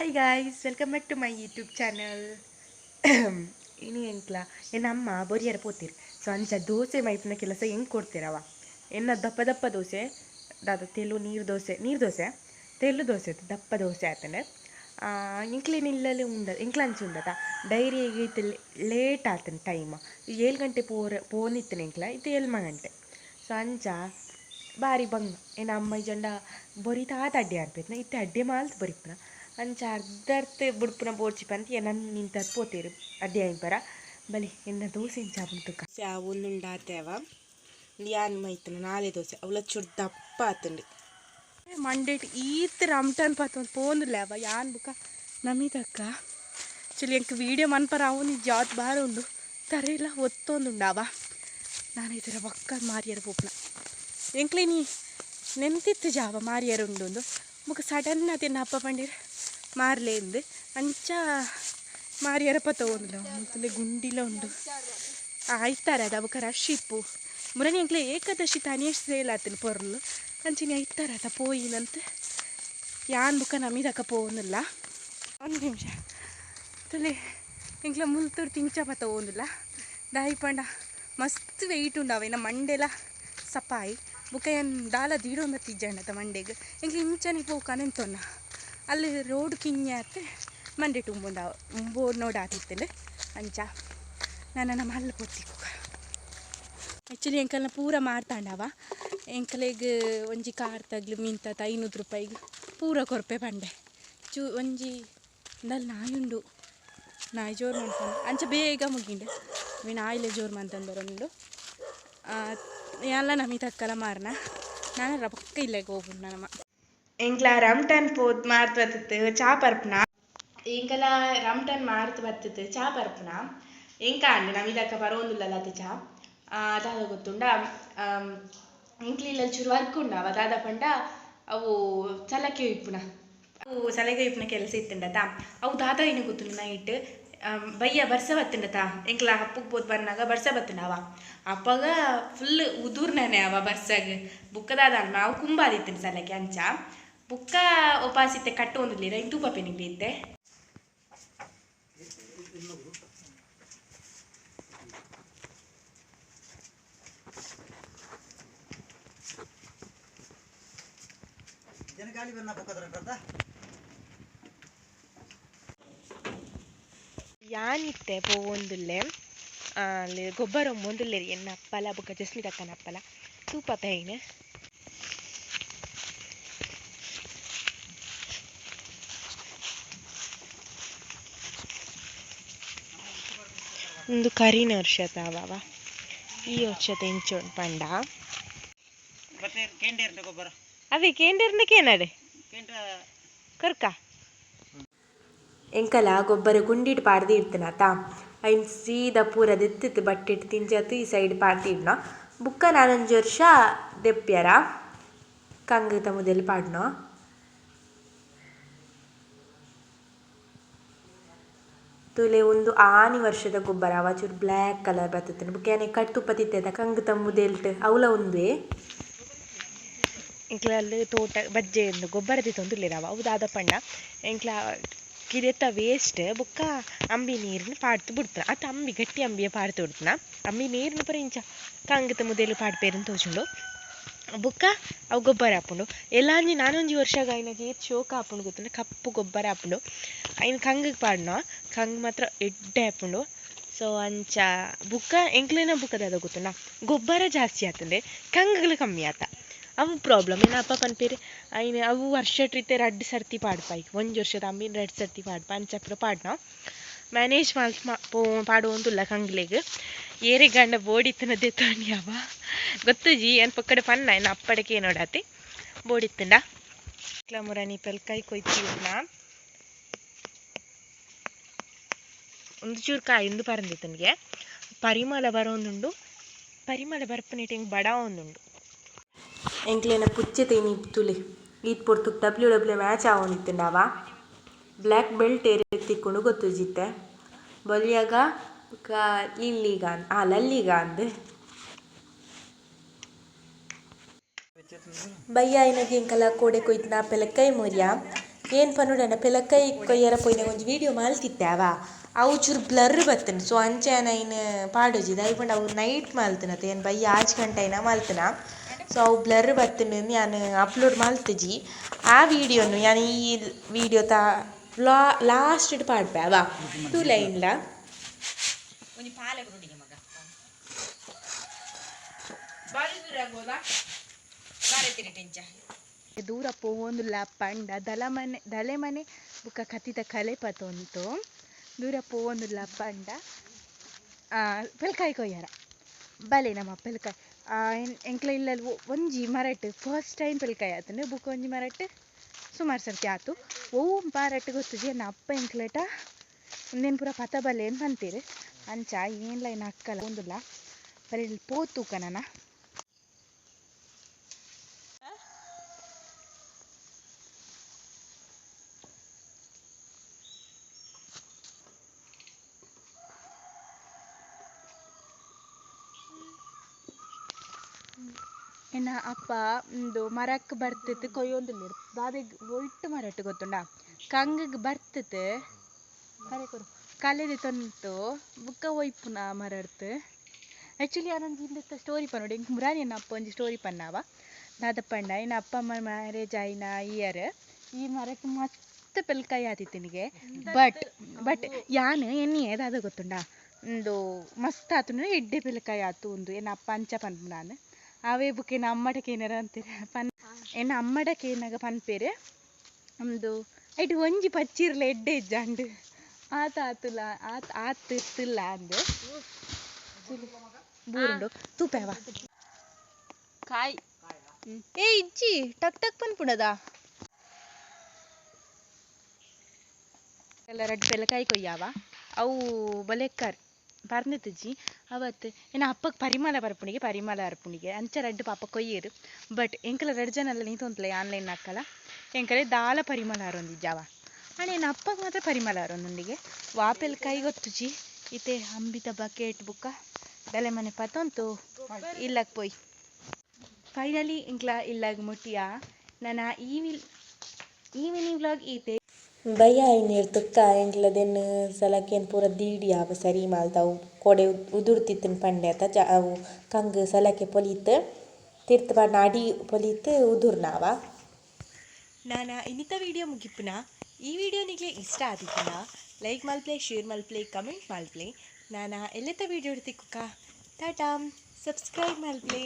Hi guys, welcome back to my YouTube channel. ಇನಿ ಎಂಕ್ಲ ಎನ್ನ ಅಮ್ಮ ಬೊರಿಯರ ಪೋತಿರ್. ಸೊ ಅಂಚ ದೋಸೆ ಮೈಪುನ ಕೆಲಸ ಹೆಂಗೆ ಕೊಡ್ತೀರವ. ಎನ್ನ ದಪ್ಪ ದಪ್ಪ ದೋಸೆ ದಾದ ತೆಲು ನೀರು ದೋಸೆ, ನೀರು ದೋಸೆ, ತೆಲು ದೋಸೆ, ದಪ್ಪ ದೋಸೆ ಆತಂಡೆ. ಎಂಕ್ಲೇನ ಇಲ್ಲಲ್ಲಿ ಉಂಡ ಎಂಕ್ಲ ಅಂಚ ಉಂಡತ ಡೈರಿಗೆ ಇತ್ತೆ ಲೇಟ್ ಆತಂಡ್ ಟೈಮ್. 7 ಗಂಟೆ ಪೋರ ಪೋನಿತ್ತನೆ ಎಂಕ್ಲ, ಇತ್ತೆ 7 ಗಂಟೆ. ಸೊ ಅಂಚ ಬಾರಿ ಬಂಗ ಎನ್ನ ಅಮ್ಮ ಇಜ್ಜಂಡ ಬೊರಿತಾತ ಅಡ್ಡೆ ಅನ್ಪೇತ್ನ, ಇತ್ತೆ ಅಡ್ಡೆ ಮಾಲ್ತ್ ಬೊರಿಪುನ. ಅಂಚ ಅರ್ಧ ಬುಡ್ಪುನ ಬೋಡ್ಚಿ ಪಂತ ಎನ್ನನ್ ನಿಂತತ್ ಪೋತೇರು ಅಡ್ಡೆ ಆಯ್ಪರ. ಬಲಿ ಎನ್ನ ದೋಸೆ ಇಂಚ ಆಪುಂಡು ತುಕ. ಒಂದುಂಡಾತೇವ ಯಾನ್ ಮೈತನ ನಾಲೆ ದೋಸೆ ಅವಳ ಚುರ್ ದಪ್ಪ ಆತಂಡು. ಮಂಡೇಟ್ ಈತ್ ರಮ್ಟನ್ ಪತ್ತೊಂದು ಪೋಂದುಲ್ಲ ಅವ ಯಾನ್ ಬುಕ ನಮಿದಕ್ಕ. ಆಕ್ಚುಲಿ ಎಂಕ್ ವೀಡಿಯೋ ಮನ್ಪರ ಅವನು ಜಾತ್ ಬಾರ ಉಂಡು ತರೆಲ್ಲ ಒತ್ತೊಂದುಂಡಾವ. ನಾನು ಈ ಥರ ಬೊಕ್ಕ ಮಾರಿಯರ ಪೋಪುನ ಎಂಕ್ಲೆ ನೀ ನೆನ್ತಿತ್ತು ಜಾವ ಮಾರಿಯರ ಉಂಡು ಒಂದು ಬೊಕ ಸಡನ್ ಅದೇನ ಹಬ್ಬ ಪಂಡಿರ್ ಮಾರ್ಲೆ ಇಂದು ಅಂಚ ಮಾರಿಯರ ಪತ್ತ ಒಂದುಲ್ಲ ಮುತ್ತುಂದೆ ಗುಂಡಿಲ ಉಂಡು ಆಯ್ತಾರ ಅದ ಬೊಕ ರಶ್ ಇಪ್ಪು ಮುರನಿ ಎಂಕ್ಲೆ ಏಕಾದಶಿ ತಾನೇ ಸೇಲ್ ಆತನ ಪೊರ್ಲು ಅಂಚಿನ ಐತಾರ ಅದ ಪೋಯಿನಂತ ಯಾನ್ ಬುಕ್ಕ ನಮಿದಕ್ಕ ಪೋವೊಂದುಲ್ಲ. ಒಂದು ನಿಮಿಷ ತುಲೆ ಎಂಕ್ಲ ಮುಲ್ತೂರು ತಿಂಚ ಪತ್ತ ಓಂದುಲ್ಲ ದಾಯಿ ಪಂಡ ಮಸ್ತ್ ವೆಯ್ಟ್ ಉಂಡು ಅವೇನ ಮಂಡೆಲ ಸಪಾಯಿ ಬುಕ್ಕ ಏನ್ ದಾಲ ದೀಡೊಂದು ತಿಜ್ಜಂಡತ ಮಂಡೆಗ್ ಎಂಕ್ಲ ಇಂಚನೆ ಪೋಕನೆಂತೊನ್ನ ಅಲ್ಲಿ ರೋಡ್ ಕಿಂಜಾತ್ ಮಂಡೆ ಟುಂಬುಂಡಾವ ಬೋರ್ಡ್ ನೋಡಾತಿತ್ತಂಡು ಅಂಚ ನಾನು ನಮ್ಮ ಅಲ್ಲಿ ಪೊತ್ತಿಕ್ಕುಗ. ಆ್ಯಕ್ಚುಲಿ ಎಂಕಲ್ನ ಪೂರ ಮಾರ್ತಾಂಡವ ಎಂಕಲೆಗ್ ಒಂಜಿ ಕಾರ್ ತಗ್ಲು ಮಿಂತತ 500 ರೂಪಾಯಿಗ್ ಪೂರ ಕೊರ್ಪೆ ಪಂಡೆ ಚೂ ಒಂಜಿ ಅಂದಲ್ಲಿ ನಾಯಿ ಉಂಡು ನಾಯಿ ಜೋರು ಮಾಡ್ಕೊಂಡು ಅಂಚ ಬೇಗ ಮುಗಿಂಡೆ ಮೀನು ನಾಯಿಲೆ ಜೋರು ಮಂತಂದರೊಂದು ಎಲ್ಲ ನಮಿ ತಕ್ಕಲ ಮಾರ್ನ ನಾನು ರಬಕ್ಕ ಇಲ್ಲಾಗ ಹೋಗ್ಬಿಟ್ಟು ನಮ್ಮ ಎಂಕ್ಲ ರಮ್ಟನ್ ಪೋತ್ ಮಾರ್ತ್ ಬರ್ತದೆ ಚಾ ಪರ್ಪುನ ಎಂಕಲ ರಮ್ಟನ್ ಮಾರ್ತ್ ಬರ್ತದೆ ಚಾ ಪರ್ಪುನ ಎಂಕ ಅಂಡ್ ನಮಿದಕ್ಕ ಬರೋಂದುಲ್ಲಲ್ಲ ಅತಿ ಚಾ ದಾದ ಗೊತ್ತುಂಡ ಎಂಕ್ಲ ಇಲ್ಲ ಚೂರು ವರ್ಕ್ ಉಂಡವ ದಾದ ಪಂಡ ಅವು ಸಲಕೆ ಇಪ್ಪುನ ಅವು ಸಲಕೆ ಇಪ್ಪುನ ಕೆಲಸ ಇತ್ತುಂಡತ ಅವು ದಾದ ಏನು ಗೊತ್ತುಂಡು ನೈಟ್ ಬಯ್ಯ ಬರ್ಸ ಬತ್ತುಂಡತ ಎಂಕ್ಲ ಹಪ್ಪುಗ್ ಪೋತ್ ಬನ್ನಾಗ ಬರ್ಸ ಬತ್ತುಂಡವ ಅಪ್ಪಗ ಫುಲ್ ಉದುರ್ನನೆ ಅವ ಬರ್ಸಗ್ ಬುಕ್ಕದಾದ ಅವು ಕುಂಬಾದಿತ್ತು ಸಲಕೆ ಅಂಚ ಬುಕ್ಕ ಉಪಾಸಿತ್ತೆ ಕಟ್ಟೊಂದಿಲ್ಲ ಇನ್ನು ತೂಪ ಪೆನಿಗ್ಲಿ ಇತ್ತೆ. ಯಾನಿತ್ತೆ ಪೋವೊಂದುಲ್ಲೆ ಅಲ್ಲಿ ಗೊಬ್ಬರ ಒಂಬೊಂದುಲ್ಲೆರ್ ಎನ್ನ ಅಪ್ಪಲ ಬೊಕ್ಕ ಜಸ್ಮಿತಕ್ಕನ ಅಪ್ಪಲ ತೂಪ ಪೈನ್. ಉಂದು ಕರಿನ ವರ್ಷದ ಅವ ಈ ವರ್ಷದ ಇಂಚ ಪಂಡ ಅವೇ ಕೇಂಡಿರ್ನ ಕೇನಡೆ ಕರ್ಕ ಎಂಕಲ ಗೊಬ್ಬರ ಗುಂಡಿಡ್ ಪಾಡ್ದು ಇಡ್ತನತ ಐನ್ ಸೀದಾ ಪೂರ ದೆತ್ತಿತ್ತು ಬಟ್ಟಿಟ್ಟು ತಿಂಜಾತು ಈ ಸೈಡ್ ಪಾಡ್ದಿಡ್ನ ಬುಕ್ಕ ನಾನೊಂಜಿ ವರ್ಷ ದೆಪ್ಪ್ಯರ ಕಂಗುತ ಮುದೆಲ್ ಪಾಡ್ನೋ. ತುಲೆ ಒಂದು ಆನಿ ವರ್ಷದ ಗೊಬ್ಬರ ಅವ ಚೂರು ಬ್ಲ್ಯಾಕ್ ಕಲರ್ ಬರ್ತದೆ ಬುಕ್ಕ ಯಾನೆ ಕಟ್ ತುಪ್ಪ ತಿತ್ತದ ಕಂಗುತ ಮುದೆಲ್ಟ್ ಅವಲ ಒಂದುವೆ. ಎಂಕ್ಲ ಅಲ್ಲಿ ತೋಟ ಬಜ್ಜೆ ಉಂಡು ಗೊಬ್ಬರ ದೀತೊಂದುಲ್ಲೆರ್ ಅವು ದಾದ ಪಂಡ ಎಂಕ್ಲ ಕಿದೆತ ವೇಸ್ಟ್ ಬೊಕ್ಕ ಅಂಬಿ ನೀರ್ನ್ ಪಾಡ್ದ್ ಬುಡ್ಪುನ ಅತ್ತ ಅಂಬಿ ಗಟ್ಟಿ ಅಂಬಿಯ ಪಾಡ್ದ್ ಬುಡ್ಪುನ ಅಂಬಿ ನೀರ್ನ್ ಪೂರ ಇಂಚ ಕಂಗ್ದ ಮುದೆಲ್ ಪಾಡ್ಪೆರ್ ತೋಜುಂಡು ಬೊಕ್ಕ ಅವು ಗೊಬ್ಬರ ಆಪುಂಡು. ಎಲ್ಲಾಂಜಿ ನಾನೊಂಜಿ ವರ್ಷ ಆಯಿನಾಗ ಏತ್ ಶೋಕ್ ಆಪುಂಡು ಗೊತ್ತುಂಡ ಕಪ್ಪು ಗೊಬ್ಬರ ಆಪುಂಡು ಐನ್ ಕಂಗಗ್ ಪಾಡ್ನ ಕಂಗ್ ಮಾತ್ರ ಎಡ್ಡೆ ಆಪುಂಡು. ಸೊ ಅಂಚ ಬೊಕ್ಕ ಎಂಕ್ಲೆನ ಬೊಕ್ಕ ದಾದ ಗೊತ್ತುಂಡ ಗೊಬ್ಬರ ಜಾಸ್ತಿ ಆತುಂಡೆ ಕಂಗ್ಲು ಕಮ್ಮಿ ಆತ ಅವು ಪ್ರಾಬ್ಲಮ್. ಎನ್ನ ಅಪ್ಪ ಪನ್ಪೆರ್ ಐನ್ ಅವು ವರ್ಷಟ್ ಇತ್ತೆ ರಡ್ಡ್ ಸರ್ತಿ ಪಾಡ್ಪ ಒಂಜಿ ವರ್ಷದ ಅಂಬಿನ್ ರಡ್ಡ್ ಸರ್ತಿ ಪಾಡ್ಪ ಅಂಚ ಪೂರ ಪಾಡ್ನ ಮ್ಯಾನೇಜ್ ಮಲ್ತ್ ಪೋ ಪಾಡೊಂದುಲ್ಲ ಕಂಗ್ಲೆಗ್ ಏರೆಗ್ ಬೋಡಿತ್ತುಂಡ ದೆತ್ತೊನ್ಯವ ಗೊತ್ತುಜಿ ಏನ್ ಪೊಕ್ಕಡೆ ಪನ್ನ ಎನ್ನ ಅಪ್ಪಡ ಕೇನೊಡಾತೆ ಬೋಡಿತ್ತುಂಡ ಮುರಾನಿ ಪೆಲ್ಕಾಯಿ ಕೊಯ್ತಿನ ಒಂದು ಚೂರು ಕಾಯಿ ಉಂದು ಪರಂದಿತ್ತುನ್ಗೆ ಪರಿಮಳ ಬರೋಂದುಂಡು ಪರಿಮಳ ಬರ್ಪುನೆಟ್ ಎಂಕ್ ಬಡ ಒಂದುಂಡು. ಎಂಕ್ಲೆನ ಪುಚ್ಚೆ ತೇನಿ ತುಲೆ ಈತ್ ಪೊರ್ತುಗ್ ಡಬ್ಲ್ಯೂ ಡಬ್ಲ್ಯೂ ಮ್ಯಾಚ್ ಆವೊಂದಿತ್ತುಂಡವ ಬ್ಲ್ಯಾಕ್ ಬೆಲ್ಟ್ ಏರೆಗ್ ತಿಕ್ಕುಂಡು ಗೊತ್ತುಜಿತ್ತೆ ಬೊಲ್ಯಗ ಬೊಕ ಲಿಲ್ಲಿಗ ಆ ಲಲ್ಲಿಗ ಅಂದ್. ಬಯ್ಯ ಆಯಿನಗ ಎಂಕಲ ಕೋಡೆ ಕೊಯ್ತಿನ ಪೆಲಕಾಯಿ ಮುರಿಯ ಏನು ಪನ್ನುಡನ ಪೆಲಕಾಯಿ ಕೊಯ್ಯರ ಪೋಯಿನ ಒಂಜಿ ವೀಡಿಯೋ ಮಲ್ತಿತ್ತೆ ಅವ ಅವು ಚೂರು ಬ್ಲರ್ ಬತ್ತುಂಡು. ಸೊ ಅಂಚೆ ಐನ್ ಪಾಡೊಜಿ ದಾಯೆ ಪಂಡ ಅವು ನೈಟ್ ಮಲ್ತಿನತೆ ಏನು ಬಯ್ಯ 6 ಗಂಟೆ ಐನ ಮಲ್ತಿನ. ಸೊ ಅವು ಬ್ಲರ್ ಬತ್ತುಂಡು ಯಾನ್ ಅಪ್ಲೋಡ್ ಮಲ್ತಿಜಿ ಆ ವೀಡಿಯೋನು. ಯಾನ್ ಈ ವೀಡಿಯೋ ತಾ ಲಾಸ್ಟ್ ಪಾಡ್ಪೆ ಅವ ತೂಲೆ ಇನ್ಲ. ಒಂಜಿ ಪಾಲೆ ಕೊಡುಡಿಗೆ ಮಗ. ದೂರ ಪೋವೊಂದುಲ್ಲ ಪಂಡ ದಲಮನೆ ದಲೆ ಮನೆ ಬುಕ್ಕ ಕತ್ತಿತ ಕಲೆ ಪತೊಂತು ದೂರ ಪೋವೊಂದುಲ್ಲ ಪಂಡ ಪೆಲ್ಕಾಯಿ ಕೊಯ್ಯಾರ ಬಲೆ ನಮ್ಮ ಪೆಲ್ಕಾಯಿ ಎಂಕ್ಲ ಇಲ್ಲಲ್ ಒಂಜಿ ಮರಟ್ ಫಸ್ಟ್ ಟೈಮ್ ಪೆಲ್ಕಾಯಿ ಆತುಂಡು. ಬುಕ್ಕ ಒಂಜಿ ಮರಟ್ ಸುಮಾರು ಸರ್ತಿ ಆತು. ಒವು ಮರಟ್ ಗೊತ್ತುಜಿ ಎನ್ನ ಅಪ್ಪ ಎಂಕ್ಲೇಟ ಉಂದೆನ್ ಪೂರ ಪತ ಬಲೆ ಅಂತ ಪಂತೆರ್. ಅಂಚ ಏನ್ಲ ಇನ್ನ ಅಕ್ಕಲ ಒಂದುಲ್ಲ ಬಲೆ ಪೋತೂಕ ನನ. ಎನ್ನ ಅಪ್ಪ ಉಂದು ಮರಕ್ ಬರ್ತಿತ್ತು ಕೊಯ್ಯೊಂದುಲ್ಲೆರ್ ದಾದೆಗ್ ಒಯ್ಟ್ ಮರಟ್ ಗೊತ್ತುಂಡ ಕಂಗಗ್ ಬರ್ತಿತ್ತು ಕಲೆ ಕೊರು ಕಲೆ ದೆತೊಂತು ಬುಕ್ಕ ಒಯ್ಪುನ ಮರರ್ತ್. Actually ಯಾನೊಂಜಿ ಇಂದೆತ್ತ story ಪನೊಡು. ಎಂಕ್ ಮುರಾನಿ ಎನ್ನ ಅಪ್ಪ ಒಂಜಿ ಸ್ಟೋರಿ ಪನ್ನಾವ ದಾದ ಪಂಡ ಎನ್ನ ಅಪ್ಪ ಅಮ್ಮ ಮ್ಯಾರೇಜ್ ಆಯಿನ ಇಯರ್ ಈ ಮರಕ್ ಮಸ್ತ್ ಪೆಲ್ಕಾಯಿ ಆತಿತ್ತಿನಿಗೆ. ಬಟ್ ಬಟ್ ಯಾನ್ ಎನ್ನಿಯೆ ದಾದ ಗೊತ್ತುಂಡ ಉಂದು ಮಸ್ತ್ ಆತುಂಡು ಎಡ್ಡೆ ಪೆಲ್ಕಾಯಿ ಆತು ಉಂದು ಎನ್ನ ಅಪ್ಪ ಅಂಚ ಪನ್ಪುನಾನ್. ಅವೇ ಬುಕ್ಕ ಎನ್ನ ಅಮ್ಮಡ ಕೇನರ ಅಂತೀರ ಪನ್ ಎನ್ನ ಅಮ್ಮಡ ಕೇನಗ ಪನ್ಪೆರ್ ಉಂದು ಐಟ್ ಒಂಜಿ ಪಚ್ಚಿರ್ಲ ಎಡ್ಡೆ ಇಜ್ಜಾಂಡ್ ಆತ ಆತುಲ ಆತ್ ಆತ್ ಇತ್ತುಲ್ಲ ಅಂದ್ ಬೂರುಂಡು ತೂಪೆವ ಕಾಯಿ ಏ ಇಜ್ಜಿ ಟಕ್ ಟಕ್ ಪನ್ಪುಂಡದ ಎಲ್ಲ ರಡ್ಡ್ ಪೆಲಕಾಯಿ ಕೊಯ್ಯಾವ ಅವು ಬಲೆಕ್ಕರ್ ಪರ್ಂದಿತ್ತಿಜ್ಜಿ ಅವತ್ತು ಎನ್ನ ಅಪ್ಪಗ್ ಪರಿಮಳ ಬರ್ಪುಂಡಿಗೆ ಪರಿಮಳ ಅರ್ಪುಂಡಿಗೆ ಅಂಚ ರಡ್ಡ್ ಪಾಪ ಕೊಯ್ಯೆರ್. ಬಟ್ ಎಂಕಲ ರಡ್ಡ್ ಜನಲ ನೀತೊಂತುಲೆ ಆನ್ಲೈನ್ ಅಕ್ಕಲ ಎಂಕಲೆ ದಾಲ ಪರಿಮಳ ಅರೊಂದಿಜ್ಜಾವ ಆಂಡ ಎನ್ನ ಅಪ್ಪಗ್ ಮಾತ್ರ ಪರಿಮಳ ಅರೊಂದುಂಡಿಗೆ ವಾ ಪೆಲಕಾಯಿ ಗೊತ್ತುಜಿ. ಇತ್ತೆ ಅಂಬಿತ ಬಕೆಟ್ ಬುಕ್ಕ ದಲೆ ಮನೆ ಪತೊಂತು ಇಲ್ಲಗ್ ಪೋಯಿ. ಫೈನಲಿ ಎಂಕ್ಲ ಇಲ್ಲಗ್ ಮುಟ್ಟಿಯ ನನ ಈ ಮಿನಿ ವ್ಲಾಗ್ ಈತೆ. ಬಯ್ಯ ಐನೇರ್ ತುಕ್ಕ ಎಂಕ್ಲದೆನ್ ಸಲಕೆನ್ ಪೂರ ದೀಡಿ ಆವ ಸರಿ ಮಲ್ತಾವು ಕೋಡೆ ಉದುರ್ತಿತ್ತುಂಡು ಪಂಡೆ ಅತ ಅವು ಕಂಗ್ ಸಲಕೆ ಪೊಲಿತ್ ತಿರ್ತ್ ಪಾಡ್ನ ಅಡಿ ಪೊಲಿತ್ ಉದುರ್ನಾವ. ನಾನ ಇನ್ನಿತ ವೀಡಿಯೋ ಮುಗಿಪುನ. ಈ ವಿಡಿಯೋ ನಿಗ್ಲೆ ಇಷ್ಟ ಆದಿತ್ತಿನ ಲೈಕ್ ಮಲ್ಪ್ಲೆ, ಶೇರ್ ಮಲ್ಪ್ಲೆ, ಕಮೆಂಟ್ ಮಲ್ಪ್ಲೆ. ನಾನ ಎಲ್ಲೆತ ವೀಡಿಯೋ ತಿಕ್ಕುಕ. ಟಾಟಾ. ಸಬ್ಸ್ಕ್ರೈಬ್ ಮಲ್ಪ್ಲೆ.